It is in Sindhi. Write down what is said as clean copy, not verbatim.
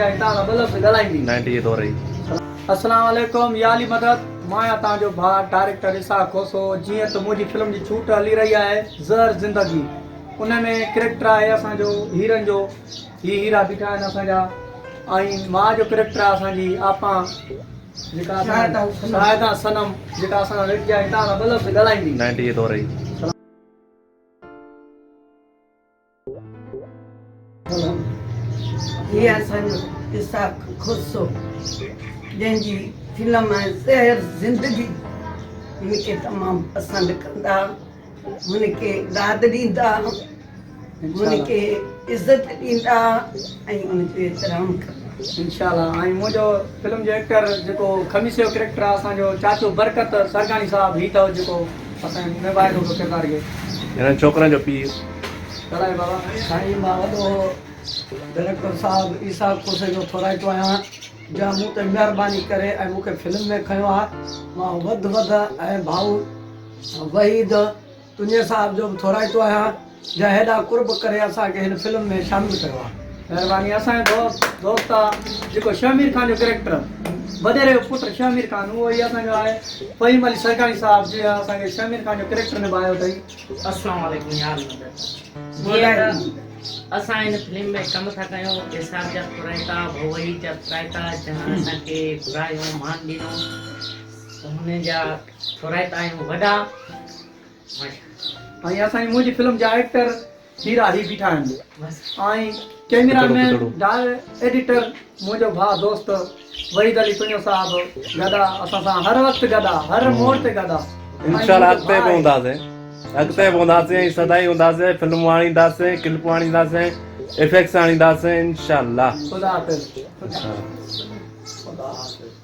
آهي توهان سان ٻه لفظ ڳالهائيندي. نائنٽي جي دور جي. السلام عليڪم يا علي مدد مان آهيان توهان جو ڀاء ڊائريڪٽر اسحاق کوسو جيئن ته منهنجي فلم جي ڇوٽ هلي رهي آهي زهر زندگي ان ۾ ڪريڪٽر آهي اسان جو هيرن جو هي هيرا بيٺا آهن اسان جا ۽ ماء جو ڪريڪٽر آهي اسان جي آپا جيڪا اسان شاهده صنم جيڪا اسان سان ويٺي آهي توهان سان ٻه لفظ ڳالهائيندي. نائنٽي جي دور جي. هي اسان جو اسحاق کوسو جنهن جي فلم آهي زهر زندگي هن کي تمام پسند ڪندا هن کي داد ڏيندا هن کي عزت ڏيندا ۽ ان جو احترام ڪندا. انشاء الله ۽ منهنجو فلم جو ايڪٽر جيڪو خميسي جو ڪريڪٽر آهي اسان جو چاچو برڪت سرگاڻي صاحب هي اٿو جيڪو اسان نڀائي ٿو پيو ڪردار کي. هنن ڇوڪرن جو پيء. ڳالهايو بابا. سائين مان وڏو ڊائريڪٽر صاحب عيسيٰ کوسي جو ٿورائتو آهيان جنهن مون تي مهرباني ڪري ۽ مون کي فلم ۾ کنيو آهي مان وڌ وڌ ۽ ڀائو وحيد تنيي صاحب جو به ٿورائتو آهيان جنهن هيڏا قرب ڪري اسان کي هن فلم ۾ شامل ڪيو آهي. مهرباني اسان جو دوست دوست آ جيڪو شهمير خان جو ڪريڪٽر وڏيري جو پٽ شهمير خان اهو ئي اسان جو آهي فهيم علي سرڪاڻي صاحب جنهن اسان کي شهمير خان جو ڪريڪٽر نڀايو اٿئي. السلام عليڪم يار مدد جيئن ته اسان هن فلم ۾ ڪم ٿا ڪيون اسحاق جا ٿورائتا ڀائو وحيد جا ٿورائتا جنهن اسان کي گهرايو مان ڏنو هن جا ٿورائتا آهيون وڏا. ۽ اسان جي منهنجي فلم جا ايڪٽر هيرا هي بيٺا آهن ۽ ڪيميرا مين ڊاء ايڊيٽر منهنجو ڀاء دوست وحيد علي تنيو صاحب گڏ آ اسان سان هر وقت گڏ آ هر موڙ تي گڏ آ. انشاء الله اڳتي به هونداسين اڳتي به هونداسين ۽ سدائين هونداسين فلمون آڻينداسين ڪلپون آڻينداسين افيڪس آڻينداسين انشاء الله خدا حافظ. خدا حافظ.